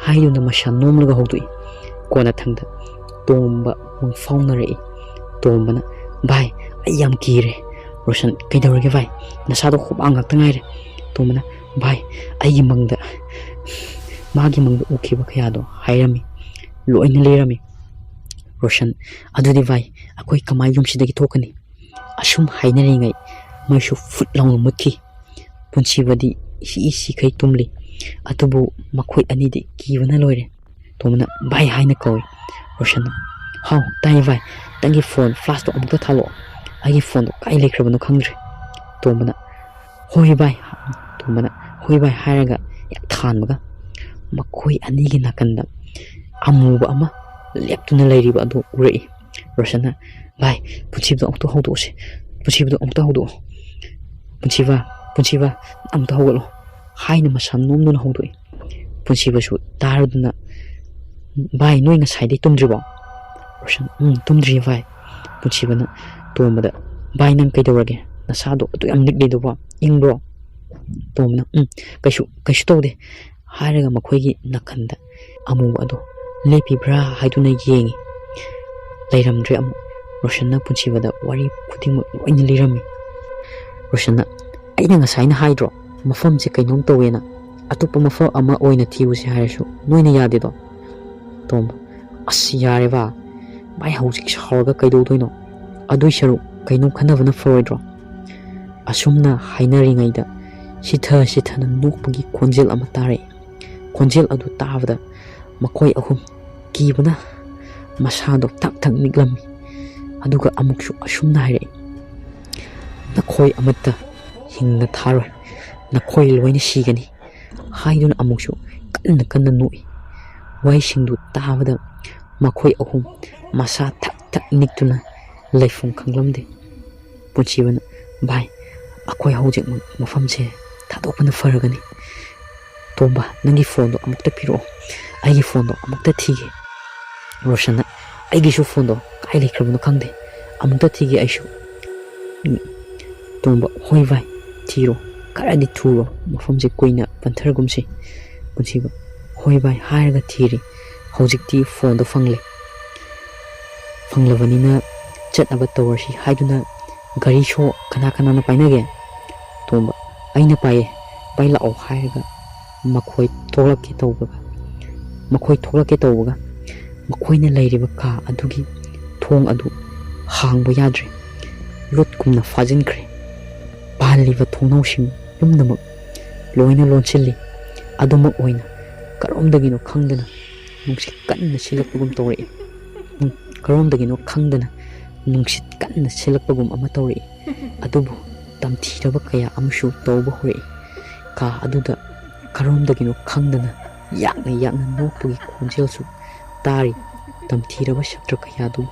ꯍꯥꯏꯗꯨꯅ ꯃꯁꯥ ꯅꯣꯝꯂꯒ ꯍꯧꯗꯣꯛꯏ꯫ ꯀꯣꯟꯅꯊꯪꯗ ꯇꯣꯝꯕ ꯃꯪꯐꯥꯎꯅꯔꯛꯏ꯫ ꯇꯣꯝꯕꯅ, "ꯚꯥꯏ, ꯑꯩ ꯌꯥꯝ ꯀꯤꯔꯦ꯫" ꯔꯣꯁꯟ, "ꯀꯩꯗꯧꯔꯒꯦ ꯚꯥꯏ? ꯅꯁꯥꯗꯣ ꯈꯨꯕꯥꯛ ꯉꯥꯛꯇ ꯉꯥꯏꯔꯦ꯫" ꯇꯣꯝꯕꯅ, "ꯚꯥꯏ, ꯑꯩꯒꯤ ꯃꯪꯗ ꯃꯥꯒꯤ ꯃꯪꯗ ꯎꯈꯤꯕ ꯀꯌꯥꯗꯣ ꯍꯥꯏꯔꯝꯃꯤ, ꯂꯣꯏꯅ ꯂꯤꯔꯝꯃꯤ꯫" ꯔꯣꯁꯟ, "ꯑꯗꯨꯗꯤ ꯚꯥꯏ, ꯑꯩꯈꯣꯏ ꯀꯃꯥꯏ ꯌꯨꯝꯁꯤꯗꯒꯤ ꯊꯣꯛꯀꯅꯤ?" ꯑꯁꯨꯝ ꯍꯥꯏꯅꯔꯤꯉꯩ ꯃꯩꯁꯨ ꯐꯨꯠ ꯂꯥꯎꯅ ꯃꯨꯠꯈꯤ꯫ ꯄꯨꯟꯁꯤꯕꯗꯤ ꯍꯤ ꯁꯤꯈꯩ ꯇꯨꯝꯂꯤ꯫ ꯑꯗꯨꯕꯨ ꯃꯈꯣꯏ ꯑꯅꯤꯗꯤ ꯀꯤꯕꯅ ꯂꯣꯏꯔꯦ꯫ ꯇꯣꯝꯕꯅ, "ꯚꯥꯏ" ꯍꯥꯏꯅ ꯀꯧꯏ꯫ ꯔꯣꯁꯟꯅ, "ꯍꯥꯎ, ꯇꯥꯏꯌꯦ ꯚꯥꯏ, ꯅꯪꯒꯤ ꯐꯣꯟ ꯐ꯭ꯂꯥꯁꯇꯣ ꯑꯃꯨꯛꯇ ꯊꯥꯜꯂꯛꯑꯣ, ꯑꯩꯒꯤ ꯐꯣꯟꯗꯣ ꯀꯥꯏ ꯂꯩꯈ꯭ꯔꯕꯅꯣ ꯈꯪꯗ꯭ꯔꯦ꯫" ꯇꯣꯝꯕꯅ, "ꯍꯣꯏ ꯚꯥꯏ꯫" ꯇꯣꯝꯕꯅ, "ꯍꯣꯏ ꯚꯥꯏ" ꯍꯥꯏꯔꯒ ꯍꯦꯛ ꯊꯥꯟꯕꯒ ꯃꯈꯣꯏ ꯑꯅꯤꯒꯤ ꯅꯥꯀꯟꯗ ꯑꯃꯨꯕ ꯑꯃ ꯂꯦꯞꯇꯨꯅ ꯂꯩꯔꯤꯕ ꯑꯗꯨ ꯎꯔꯛꯏ꯫ ꯔꯣꯁꯟꯅ, "ꯚꯥꯏ, ꯄꯨꯟꯁꯤꯕꯗꯣ ꯑꯃꯨꯛꯇ ꯍꯧꯗꯣꯛꯑꯁꯤ, ꯄꯨꯟꯁꯤꯕꯗꯣ ꯑꯃꯨꯛꯇ ꯍꯧꯗꯣꯛꯑꯣ, ꯄꯨꯟꯁꯤꯕ, ꯄꯨꯟꯁꯤꯕ, ꯑꯃꯨꯛꯇ ꯍꯧꯒꯠꯂꯣ" ꯍꯥꯏꯅ ꯃꯁꯥ ꯅꯣꯝꯗꯨꯅ ꯍꯧꯗꯣꯛꯏ꯫ ꯄꯨꯟꯁꯤꯕꯁꯨ ꯇꯥꯔꯗꯨꯅ "ꯚꯥꯏ, ꯅꯣꯏ ꯉꯁꯥꯏꯗꯩ ꯇꯨꯝꯗ꯭ꯔꯤꯕꯣ?" ꯔꯣꯁꯟ, "ꯎꯝ, ꯇꯨꯝꯗ꯭ꯔꯤꯌꯦ ꯚꯥꯏ꯫" ꯄꯨꯟꯁꯤꯕꯅ ꯇꯣꯝꯕꯗ, "ꯚꯥꯏ, ꯅꯪ ꯀꯩꯗꯧꯔꯒꯦ? ꯅꯁꯥꯗꯣ ꯑꯗꯨ ꯌꯥꯝ ꯅꯤꯛꯂꯤꯗꯨꯕꯣ? ꯏꯪꯕ꯭ꯔꯣ?" ꯇꯣꯝꯕꯅ, "ꯎꯝ, ꯀꯩꯁꯨ, ꯀꯩꯁꯨ ꯇꯧꯗꯦ" ꯍꯥꯏꯔꯒ ꯃꯈꯣꯏꯒꯤ ꯅꯥꯀꯟꯗ ꯑꯃꯨꯕ ꯑꯗꯣ ꯂꯦꯞꯄꯤꯕ꯭ꯔꯥ ꯍꯥꯏꯗꯨꯅ ꯌꯦꯡꯉꯤ꯫ ꯂꯩꯔꯝꯗ꯭ꯔꯦ ꯑꯃꯨꯛ꯫ ꯔꯣꯁꯟꯅ ꯄꯨꯟꯁꯤꯕꯗ ꯋꯥꯔꯤ ꯈꯨꯗꯤꯡꯃꯛ ꯂꯣꯏꯅ ꯂꯤꯔꯝꯃꯤ꯫ ꯔꯣꯁꯟꯅ, "ꯑꯩꯅ ꯉꯁꯥꯏꯅ ꯍꯥꯏꯗ꯭ꯔꯣ, ꯃꯐꯝꯁꯦ ꯀꯩꯅꯣꯝ ꯇꯧꯋꯦꯅ? ꯑꯇꯣꯞꯄ ꯃꯐꯝ ꯑꯃ ꯑꯣꯏꯅ ꯊꯤꯔꯨꯁꯦ ꯍꯥꯏꯔꯁꯨ ꯅꯣꯏꯅ ꯌꯥꯗꯦꯗꯣ?" ꯇꯣꯝꯕ, "ꯑꯁ, ꯌꯥꯔꯦꯕ꯫ ꯚꯥꯏ, ꯍꯧꯖꯤꯛ ꯁꯥꯎꯔꯒ ꯀꯩꯗꯧꯗꯣꯏꯅꯣ? ꯑꯗꯨꯏ ꯁꯔꯨꯛ ꯀꯩꯅꯣꯝ ꯈꯟꯅꯕꯅ ꯐꯔꯣꯏꯗ꯭ꯔꯣ?" ꯑꯁꯨꯝꯅ ꯍꯥꯏꯅꯔꯤꯉꯩꯗ ꯁꯤꯊ ꯁꯤꯊꯅ ꯅꯣꯛꯄꯒꯤ ꯈꯣꯟꯖꯦꯜ ꯑꯃ ꯇꯥꯔꯛꯏ꯫ ꯈꯣꯟꯖꯦꯜ ꯑꯗꯨ ꯇꯥꯕꯗ ꯃꯈꯣꯏ ꯑꯍꯨꯝ ꯀꯤꯕꯅ ꯃꯁꯥꯗꯣ ꯊꯛ ꯊꯛ ꯅꯤꯛꯂꯝꯃꯤ꯫ ꯑꯗꯨꯒ ꯑꯃꯨꯛꯁꯨ ꯑꯁꯨꯝꯅ ꯍꯥꯏꯔꯛꯏ, "ꯅꯈꯣꯏ ꯑꯃꯠꯇ ꯍꯤꯡꯅ ꯊꯥꯔꯣꯏ, ꯅꯈꯣꯏ ꯂꯣꯏꯅ ꯁꯤꯒꯅꯤ" ꯍꯥꯏꯗꯨꯅ ꯑꯃꯨꯛꯁꯨ ꯀꯟꯅ ꯀꯟꯅ ꯅꯣꯛꯏ꯫ ꯋꯥꯍꯩꯁꯤꯡꯗꯨ ꯇꯥꯕꯗ ꯃꯈꯣꯏ ꯑꯍꯨꯝ ꯃꯁꯥ ꯊꯛ ꯊꯛ ꯅꯤꯛꯇꯨꯅ ꯂꯩꯐꯝ ꯈꯪꯂꯝꯗꯦ꯫ ꯄꯨꯟꯁꯤꯕꯅ, "ꯚꯥꯏ, ꯑꯩꯈꯣꯏ ꯍꯧꯖꯤꯛꯃꯛ ꯃꯐꯝꯁꯦ ꯊꯥꯗꯣꯛꯄꯅ ꯐꯔꯒꯅꯤ꯫ ꯇꯣꯝꯕ, ꯅꯪꯒꯤ ꯐꯣꯟꯗꯣ ꯑꯃꯨꯛꯇ ꯄꯤꯔꯛꯑꯣ, ꯑꯩꯒꯤ ꯐꯣꯟꯗꯣ ꯑꯃꯨꯛꯇ ꯊꯤꯒꯦ꯫" ꯔꯣꯁꯟꯅ, "ꯑꯩꯒꯤꯁꯨ ꯐꯣꯟꯗꯣ ꯀꯥꯏ ꯂꯩꯈ꯭ꯔꯕꯅꯣ ꯈꯪꯗꯦ, ꯑꯃꯨꯛꯇ ꯊꯤꯒꯦ ꯑꯩꯁꯨ꯫" ꯎꯝ, ꯇꯣꯝꯕ, "ꯍꯣꯏ ꯚꯥꯏ, ꯊꯤꯔꯣ, ꯈꯔꯗꯤ ꯊꯨꯔꯣ, ꯃꯐꯝꯁꯦ ꯀꯨꯏꯅ ꯄꯟꯊꯔꯒꯨꯝꯁꯤ꯫" ꯄꯨꯟꯁꯤꯕ, "ꯍꯣꯏ ꯚꯥꯏ" ꯍꯥꯏꯔꯒ ꯊꯤꯔꯤ꯫ ꯍꯧꯖꯤꯛꯇꯤ ꯐꯣꯟꯗꯣ ꯐꯪꯂꯦ꯫ ꯐꯪꯂꯕꯅꯤꯅ ꯆꯠꯅꯕ ꯇꯧꯔꯁꯤ ꯍꯥꯏꯗꯨꯅ ꯒꯥꯔꯤ ꯁꯣ ꯀꯅꯥ ꯀꯅꯥꯅ ꯄꯥꯏꯅꯒꯦ? ꯇꯣꯝꯕ, "ꯑꯩꯅ ꯄꯥꯏꯌꯦ, ꯄꯥꯏ ꯂꯥꯛꯑꯣ" ꯍꯥꯏꯔꯒ ꯃꯈꯣꯏ ꯊꯣꯛꯂꯛꯀꯦ ꯇꯧꯕꯒ, ꯃꯈꯣꯏ ꯊꯣꯛꯂꯛꯀꯦ ꯇꯧꯕꯒ ꯃꯈꯣꯏꯅ ꯂꯩꯔꯤꯕ ꯀꯥ ꯑꯗꯨꯒꯤ ꯊꯣꯡ ꯑꯗꯨ ꯍꯥꯡꯕ ꯌꯥꯗ꯭ꯔꯦ꯫ ꯂꯣꯠꯀꯨꯝꯅ ꯐꯥꯖꯤꯟꯈ꯭ꯔꯦ꯫ ꯄꯥꯜꯂꯤꯕ ꯊꯣꯡꯅꯥꯎꯁꯤꯡ ꯄꯨꯝꯅꯃꯛ ꯂꯣꯏꯅ ꯂꯣꯟꯁꯤꯜꯂꯤ꯫ ꯑꯗꯨꯃꯛ ꯑꯣꯏꯅ ꯀꯔꯣꯝꯗꯒꯤꯅꯣ ꯈꯪꯗꯅ ꯅꯨꯡꯁꯤꯠ ꯀꯟꯅ ꯁꯤꯜꯂꯛꯄꯒꯨꯝ ꯇꯧꯔꯛꯏ꯫ ꯎꯝ, ꯀꯔꯣꯝꯗꯒꯤꯅꯣ ꯈꯪꯗꯅ ꯅꯨꯡꯁꯤꯠ ꯀꯟꯅ ꯁꯤꯜꯂꯛꯄꯒꯨꯝ ꯑꯃ ꯇꯧꯔꯛꯏ꯫ ꯑꯗꯨꯕꯨ ꯇꯝꯊꯤꯔꯕ ꯀꯌꯥ ꯑꯃꯁꯨ ꯇꯧꯕ ꯍꯧꯔꯛꯏ꯫ ꯀꯥ ꯑꯗꯨꯗ ꯀꯔꯣꯝꯗꯒꯤꯅꯣ ꯈꯪꯗꯅ ꯌꯥꯛꯅ ꯌꯥꯛꯅ ꯅꯣꯛꯄꯒꯤ ꯈꯣꯟꯖꯦꯜꯁꯨ ꯇꯥꯔꯤ꯫ ꯇꯝꯊꯤꯔꯕ ꯁꯛꯇ꯭ꯔ ꯀꯌꯥꯗꯨ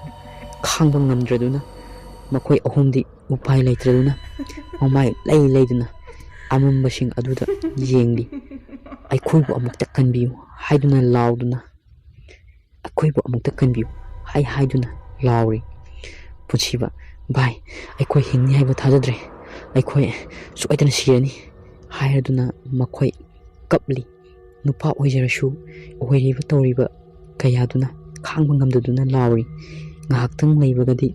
ꯈꯥꯡꯕ ꯉꯝꯗ꯭ꯔꯗꯨꯅ ꯃꯈꯣꯏ ꯑꯍꯨꯝꯗꯤ ꯎꯄꯥꯏ ꯂꯩꯇ꯭ꯔꯗꯨꯅ ꯃꯃꯥꯏ ꯂꯩ ꯂꯩꯗꯨꯅ ꯑꯃꯝꯕꯁꯤꯡ ꯑꯗꯨꯗ ꯌꯦꯡꯂꯤ꯫ "ꯑꯩꯈꯣꯏꯕꯨ ꯑꯃꯨꯛꯇ ꯀꯟꯕꯤꯌꯨ" ꯍꯥꯏꯗꯨꯅ ꯂꯥꯎꯗꯨꯅ ꯑꯩꯈꯣꯏꯕꯨ ꯑꯃꯨꯛꯇ ꯀꯟꯕꯤꯌꯨ" ꯍꯥꯏ ꯍꯥꯏꯗꯨꯅ ꯂꯥꯎꯔꯤ꯫ ꯄꯨꯟꯁꯤꯕ, "ꯚꯥꯏ, ꯑꯩꯈꯣꯏ ꯍꯤꯡꯅꯤ ꯍꯥꯏꯕ ꯊꯥꯖꯗ꯭ꯔꯦ, ꯑꯩꯈꯣꯏ ꯁꯣꯏꯗꯅ ꯁꯤꯔꯅꯤ" ꯍꯥꯏꯔꯗꯨꯅ ꯃꯈꯣꯏ ꯀꯞꯂꯤ꯫ ꯅꯨꯄꯥ ꯑꯣꯏꯖꯔꯁꯨ ꯑꯣꯏꯔꯤꯕ ꯇꯧꯔꯤꯕ ꯀꯌꯥꯗꯨꯅ ꯈꯥꯡꯕ ꯉꯝꯗꯗꯨꯅ ꯂꯥꯎꯔꯤ꯫ ꯉꯥꯏꯍꯥꯛꯇꯪ ꯂꯩꯕꯒꯗꯤ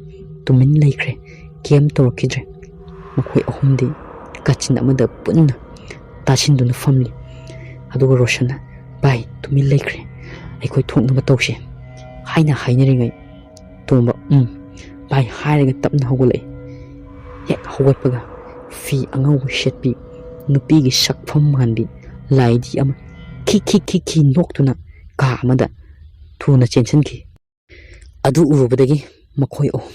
ꯇꯨꯃꯤꯟ ꯂꯩꯈ꯭ꯔꯦ꯫ ꯀꯩꯝ ꯇꯧꯔꯛꯈꯤꯗ꯭ꯔꯦ꯫ ꯃꯈꯣꯏ ꯑꯍꯨꯝꯗꯤ ꯀꯥꯆꯤꯟ ꯑꯃꯗ ꯄꯨꯟꯅ ꯇꯥꯁꯤꯟꯗꯨꯅ ꯐꯝꯂꯤ꯫ ꯑꯗꯨꯒ ꯔꯣꯁꯟꯅ, "ꯚꯥꯏ, ꯇꯨꯃꯤꯟ ꯂꯩꯈ꯭ꯔꯦ꯫ ꯑꯩꯈꯣꯏ ꯊꯣꯛꯅꯕ ꯇꯧꯁꯦ" ꯍꯥꯏꯅ ꯍꯥꯏꯅꯔꯤꯉꯩ, ꯇꯣꯝꯕ, "ꯎꯝ, ꯚꯥꯏ" ꯍꯥꯏꯔꯒ ꯇꯞꯅ ꯍꯧꯒꯠꯂꯛꯏ꯫ ꯍꯦꯛ ꯍꯧꯒꯠꯄꯒ ꯐꯤ ꯑꯉꯧꯕ ꯁꯦꯠꯄꯤ ꯅꯨꯄꯤꯒꯤ ꯁꯛꯐꯝ ꯃꯥꯟꯕꯤ ꯂꯥꯏꯗꯤ ꯑꯃ ꯈꯤ ꯈꯤ ꯈꯤ ꯈꯤ ꯅꯣꯛꯇꯨꯅ ꯀꯥ ꯑꯃꯗ ꯊꯨꯅ ꯆꯦꯟꯁꯤꯟꯈꯤ꯫ ꯑꯗꯨ ꯎꯔꯨꯕꯗꯒꯤ ꯃꯈꯣꯏ ꯑꯍꯨꯝ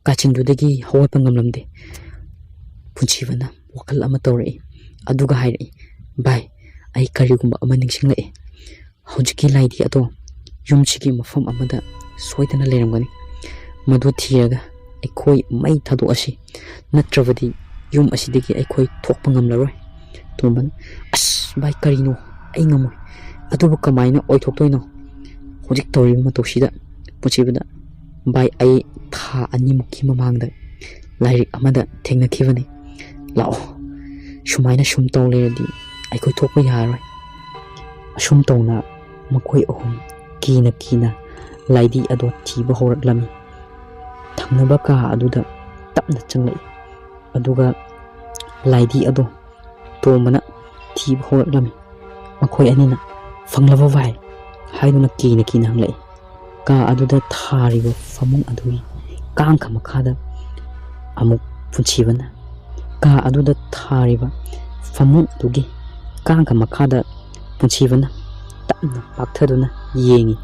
ꯀꯥꯆꯤꯟꯗꯨꯗꯒꯤ ꯍꯧꯒꯠꯄ ꯉꯝꯂꯝꯗꯦ꯫ ꯄꯨꯟꯁꯤꯕꯅ ꯋꯥꯈꯜ ꯑꯃ ꯇꯧꯔꯛꯏ꯫ ꯑꯗꯨꯒ ꯍꯥꯏꯔꯛꯏ, "ꯚꯥꯏ, ꯑꯩ ꯀꯔꯤꯒꯨꯝꯕ ꯑꯃ ꯅꯤꯡꯁꯤꯡꯂꯛꯑꯦ꯫ ꯍꯧꯖꯤꯛꯀꯤ ꯂꯥꯏꯗꯤ ꯑꯗꯣ ꯌꯨꯝꯁꯤꯒꯤ ꯃꯐꯝ ꯑꯃꯗ ꯁꯣꯏꯗꯅ ꯂꯩꯔꯝꯒꯅꯤ꯫ ꯃꯗꯨ ꯊꯤꯔꯒ ꯑꯩꯈꯣꯏ ꯃꯩ ꯊꯥꯗꯣꯛꯑꯁꯤ, ꯅꯠꯇ꯭ꯔꯕꯗꯤ ꯌꯨꯝ ꯑꯁꯤꯗꯒꯤ ꯑꯩꯈꯣꯏ ꯊꯣꯛꯄ ꯉꯝꯂꯔꯣꯏ"꯫ ꯇꯣꯝꯕꯅ, "ꯑꯁ ꯚꯥꯏ, ꯀꯔꯤꯅꯣ? ꯑꯩ ꯉꯝꯃꯣꯏ꯫ ꯑꯗꯨꯕꯨ ꯀꯃꯥꯏꯅ ꯑꯣꯏꯊꯣꯛꯇꯣꯏꯅꯣ ꯍꯧꯖꯤꯛ ꯇꯧꯔꯤꯕ ꯃꯇꯧꯁꯤꯗ?" ꯄꯨꯟꯁꯤꯕꯗ, "ꯚꯥꯏ, ꯑꯩ ꯊꯥ ꯑꯅꯤꯃꯨꯛꯀꯤ ꯃꯃꯥꯡꯗ ꯂꯥꯏꯔꯤꯛ ꯑꯃꯗ ꯊꯦꯡꯅꯈꯤꯕꯅꯤ꯫ ꯂꯥꯛꯑꯣ, ꯁꯨꯃꯥꯏꯅ ꯁꯨꯝ ꯇꯧ ꯂꯩꯔꯗꯤ ꯑꯩꯈꯣꯏ ꯊꯣꯛꯄ ꯌꯥꯔꯔꯣꯏ"꯫ ꯑꯁꯨꯝ ꯇꯧꯅ ꯃꯈꯣꯏ ꯑꯍꯨꯝ ꯀꯤꯅ ꯀꯤꯅ ꯂꯥꯏꯗꯤ ꯑꯗꯣ ꯊꯤꯕ ꯍꯧꯔꯛꯂꯝꯃꯤ꯫ ꯊꯪꯅꯕ ꯀꯥ ꯑꯗꯨꯗ ꯇꯞꯅ ꯆꯪꯂꯛꯏ꯫ ꯑꯗꯨꯒ ꯂꯥꯏꯗꯤ ꯑꯗꯣ ꯇꯣꯝꯕꯅ ꯊꯤꯕ ꯍꯧꯔꯛꯂꯝꯃꯤ꯫ ꯃꯈꯣꯏ ꯑꯅꯤꯅ, "ꯐꯪꯂꯕꯣ ꯚꯥꯏ?" ꯍꯥꯏꯗꯨꯅ ꯀꯤꯅ ꯀꯤꯅ ꯍꯪꯂꯛꯏ꯫ ꯀꯥ ꯑꯗꯨꯗ ꯊꯥꯔꯤꯕ ꯐꯃꯨꯡ ꯑꯗꯨꯒꯤ ꯀꯥꯡꯈ ꯃꯈꯥꯗ ꯑꯃꯨꯛ ꯄꯨꯟꯁꯤꯕꯅ, ꯀꯥ ꯑꯗꯨꯗ ꯊꯥꯔꯤꯕ ꯐꯃꯨꯡ ꯑꯗꯨꯒꯤ ꯀꯥꯡꯈ ꯃꯈꯥꯗ ꯄꯨꯟꯁꯤꯕꯅ ꯇꯞꯅ ꯄꯥꯛꯊꯗꯨꯅ ꯌꯦꯡꯉꯤ꯫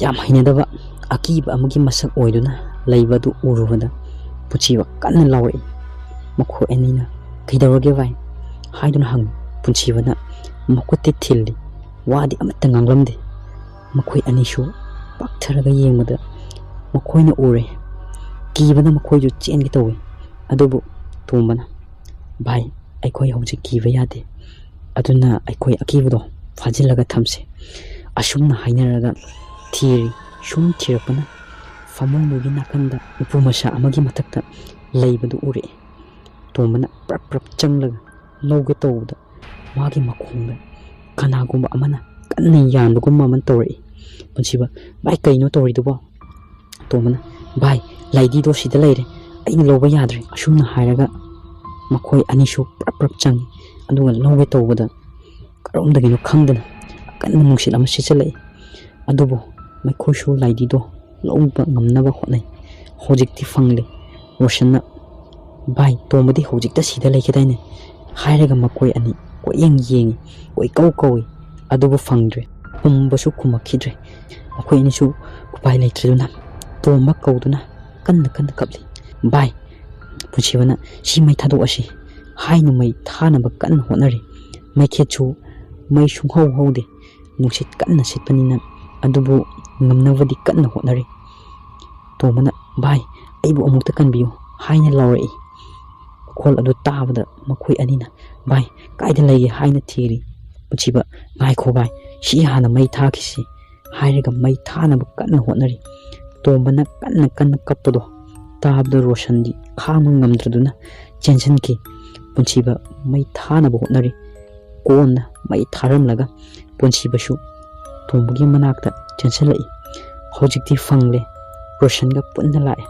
ꯌꯥꯝ ꯍꯩꯅꯗꯕ ꯑꯀꯤꯕ ꯑꯃꯒꯤ ꯃꯁꯛ ꯑꯣꯏꯗꯨꯅ ꯂꯩꯕ ꯑꯗꯨ ꯎꯔꯨꯕꯗ ꯄꯨꯟꯁꯤꯕ ꯀꯟꯅ ꯂꯥꯎꯔꯛꯏ꯫ ꯃꯈꯣꯏ ꯑꯅꯤꯅ, "ꯀꯩꯗꯧꯔꯒꯦ ꯚꯥꯏ?" ꯍꯥꯏꯗꯨꯅ ꯍꯪꯉꯤ꯫ ꯄꯨꯟꯁꯤꯕꯅ ꯃꯈꯨꯠꯇꯤ ꯊꯤꯜꯂꯤ, ꯋꯥꯗꯤ ꯑꯃꯠꯇ ꯉꯥꯡꯂꯝꯗꯦ꯫ ꯃꯈꯣꯏ ꯑꯅꯤꯁꯨ ꯄꯥꯛꯊꯔꯒ ꯌꯦꯡꯕꯗ ꯃꯈꯣꯏꯅ ꯎꯔꯦ꯫ ꯀꯤꯕꯅ ꯃꯈꯣꯏꯁꯨ ꯆꯦꯟꯒꯦ ꯇꯧꯏ꯫ ꯑꯗꯨꯕꯨ ꯇꯣꯝꯕꯅ, "ꯚꯥꯏ, ꯑꯩꯈꯣꯏ ꯍꯧꯖꯤꯛ ꯀꯤꯕ ꯌꯥꯗꯦ꯫ ꯑꯗꯨꯅ ꯑꯩꯈꯣꯏ ꯑꯀꯤꯕꯗꯣ ꯐꯥꯖꯤꯜꯂꯒ ꯊꯝꯁꯦ"꯫ ꯑꯁꯨꯝꯅ ꯍꯥꯏꯅꯔꯒ ꯊꯤꯔꯤ꯫ ꯁꯨꯝ ꯊꯤꯔꯛꯄꯅ ꯐꯃꯨꯡꯗꯨꯒꯤ ꯅꯥꯀꯟꯗ ꯎꯄꯨ ꯃꯆꯥ ꯑꯃꯒꯤ ꯃꯊꯛꯇ ꯂꯩꯕꯗꯨ ꯎꯔꯛꯏ꯫ ꯇꯣꯝꯕꯅ ꯄ꯭ꯔꯞ ꯄ꯭ꯔꯞ ꯆꯪꯂꯒ ꯂꯧꯒꯦ ꯇꯧꯕꯗ ꯃꯥꯒꯤ ꯃꯈꯣꯡꯗ ꯀꯅꯥꯒꯨꯝꯕ ꯑꯃꯅ ꯀꯟꯅ ꯌꯥꯟꯕꯒꯨꯝꯕ ꯑꯃ ꯇꯧꯔꯛꯏ꯫ ꯄꯨꯟꯁꯤꯕ, "ꯚꯥꯏ, ꯀꯩꯅꯣ ꯇꯧꯔꯤꯗꯨꯕꯣ?" ꯇꯣꯝꯕꯅ, "ꯚꯥꯏ, ꯂꯥꯏꯙꯤꯗꯣ ꯁꯤꯗ ꯂꯩꯔꯦ, ꯑꯩꯅ ꯂꯧꯕ ꯌꯥꯗ꯭ꯔꯦ," ꯑꯁꯨꯝꯅ ꯍꯥꯏꯔꯒ ꯃꯈꯣꯏ ꯑꯅꯤꯁꯨ ꯄ꯭ꯔꯞ ꯄ꯭ꯔꯞ ꯆꯪꯉꯤ꯫ ꯑꯗꯨꯒ ꯂꯧꯒꯦ ꯇꯧꯕꯗ ꯀꯔꯣꯝꯗꯒꯤꯅꯣ ꯈꯪꯗꯅ ꯑꯀꯟꯕ ꯅꯨꯡꯁꯤꯠ ꯑꯃ ꯁꯤꯠꯆꯜꯂꯛꯏ꯫ ꯑꯗꯨꯕꯨ ꯃꯈꯣꯏꯁꯨ ꯂꯥꯏꯙꯤꯗꯣ ꯂꯧꯕ ꯉꯝꯅꯕ ꯍꯣꯠꯅꯩ꯫ ꯍꯧꯖꯤꯛꯇꯤ ꯐꯪꯂꯦ꯫ ꯔꯣꯁꯟꯅ, "ꯚꯥꯏ, ꯇꯣꯝꯕꯗꯤ ꯍꯧꯖꯤꯛꯇ ꯁꯤꯗ ꯂꯩꯈꯤꯗꯥꯏꯅꯦ?" ꯍꯥꯏꯔꯒ ꯃꯈꯣꯏ ꯑꯅꯤ ꯀꯣꯏꯌꯦꯡ ꯌꯦꯡꯉꯤ, ꯀꯣꯏꯀꯧ ꯀꯧꯏ, ꯑꯗꯨꯕꯨ ꯐꯪꯗ꯭ꯔꯦ꯫ ꯈꯨꯝꯕꯁꯨ ꯈꯨꯝꯃꯛꯈꯤꯗ꯭ꯔꯦ꯫ ꯃꯈꯣꯏ ꯑꯅꯤꯁꯨ ꯎꯄꯥꯏ ꯂꯩꯇ꯭ꯔꯗꯨꯅ ꯇꯣꯝꯕ ꯀꯧꯗꯨꯅ ꯀꯟꯅ ꯀꯟꯅ ꯀꯞꯂꯤ꯫ "ꯚꯥꯏ," ꯄꯨꯟꯁꯤꯕꯅ, "ꯁꯤ ꯃꯩ ꯊꯥꯗꯣꯛꯑꯁꯤ" ꯍꯥꯏꯅ ꯃꯩ ꯊꯥꯅꯕ ꯀꯟꯅ ꯍꯣꯠꯅꯔꯤ꯫ ꯃꯩꯈꯦꯠꯁꯨ ꯃꯩ ꯁꯨꯡꯍꯧ ꯍꯧꯗꯦ꯫ ꯅꯨꯡꯁꯤꯠ ꯀꯟꯅ ꯁꯤꯠꯄꯅꯤꯅ꯫ ꯑꯗꯨꯕꯨ ꯉꯝꯅꯕꯗꯤ ꯀꯟꯅ ꯍꯣꯠꯅꯔꯤ꯫ ꯇꯣꯝꯕꯅ, "ꯚꯥꯏ, ꯑꯩꯕꯨ ꯑꯃꯨꯛꯇ ꯀꯟꯕꯤꯌꯨ" ꯍꯥꯏꯅ ꯂꯥꯎꯔꯛꯏ꯫ ꯃꯈꯣꯜ ꯑꯗꯨ ꯇꯥꯕꯗ ꯃꯈꯣꯏ ꯑꯅꯤꯅ, "ꯚꯥꯏ, ꯀꯥꯏꯗ ꯂꯩꯒꯦ?" ꯍꯥꯏꯅ ꯊꯤꯔꯤ꯫ ꯄꯨꯟꯁꯤꯕ, "ꯉꯥꯏꯈꯣ ꯚꯥꯏ, ꯁꯤ ꯍꯥꯟꯅ ꯃꯩ ꯊꯥꯈꯤꯁꯤ" ꯍꯥꯏꯔꯒ ꯃꯩ ꯊꯥꯅꯕ ꯀꯟꯅ ꯍꯣꯠꯅꯔꯤ꯫ ꯇꯣꯝꯕꯅ ꯀꯟꯅ ꯀꯟꯅ ꯀꯞꯄꯗꯣ ꯇꯥꯕꯗ ꯔꯣꯁꯟꯗꯤ ꯈꯥꯡꯕ ꯉꯝꯗ꯭ꯔꯗꯨꯅ ꯆꯦꯟꯁꯤꯟꯈꯤ꯫ ꯄꯨꯟꯁꯤꯕ ꯃꯩ ꯊꯥꯅꯕ ꯍꯣꯠꯅꯔꯤ꯫ ꯀꯣꯟꯅ ꯃꯩ ꯊꯥꯔꯝꯂꯒ ꯄꯨꯟꯁꯤꯕꯁꯨ ꯇꯣꯝꯕꯒꯤ ꯃꯅꯥꯛꯇ ꯆꯦꯟꯁꯤꯜꯂꯛꯏ꯫ ꯍꯧꯖꯤꯛꯇꯤ ꯐꯪꯂꯦ꯫ ꯔꯣꯁꯟꯒ ꯄꯨꯟꯅ ꯂꯥꯛꯑꯦ꯫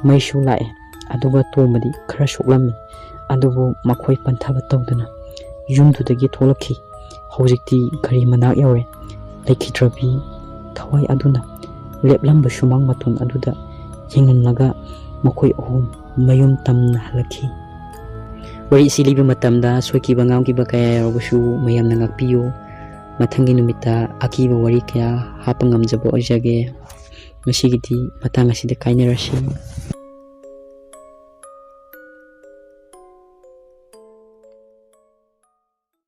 ꯃꯩꯁꯨ ꯂꯥꯛꯑꯦ꯫ ꯑꯗꯨꯒ ꯇꯣꯝꯕꯗꯤ ꯈꯔ ꯁꯣꯛꯂꯝꯃꯤ꯫ ꯑꯗꯨꯕꯨ ꯃꯈꯣꯏ ꯄꯟꯊꯕ ꯇꯧꯗꯅ ꯌꯨꯝꯗꯨꯗꯒꯤ ꯊꯣꯛꯂꯛꯈꯤ꯫ ꯍꯧꯖꯤꯛꯇꯤ ꯒꯥꯔꯤ ꯃꯅꯥꯛ ꯌꯧꯔꯦ꯫ ꯂꯩꯈꯤꯗ꯭ꯔꯕꯤ ꯊꯋꯥꯏ ꯑꯗꯨꯅ ꯂꯦꯞꯂꯝꯕ ꯁꯨꯃꯥꯡ ꯃꯇꯣꯟ ꯑꯗꯨꯗ ꯌꯦꯡꯂꯝꯂꯒ ꯃꯈꯣꯏ ꯑꯍꯨꯝ ꯃꯌꯨꯝ ꯇꯝꯅ ꯍꯜꯂꯛꯈꯤ꯫ ꯋꯥꯔꯤ ꯑꯁꯤ ꯂꯤꯕ ꯃꯇꯝꯗ ꯁꯣꯏꯈꯤꯕ ꯉꯥꯝꯈꯤꯕ ꯀꯌꯥ ꯌꯥꯎꯔꯕꯁꯨ ꯃꯌꯥꯝꯅ ꯉꯥꯛꯄꯤꯌꯨ꯫ ꯃꯊꯪꯒꯤ ꯅꯨꯃꯤꯠꯇ ꯑꯀꯤꯕ ꯋꯥꯔꯤ ꯀꯌꯥ ꯍꯥꯞꯄ ꯉꯝꯖꯕ ꯑꯣꯏꯖꯒꯦ꯫ ꯉꯁꯤꯒꯤꯗꯤ ꯃꯇꯥꯡ ꯑꯁꯤꯗ ꯀꯥꯏꯅꯔꯁꯤ꯫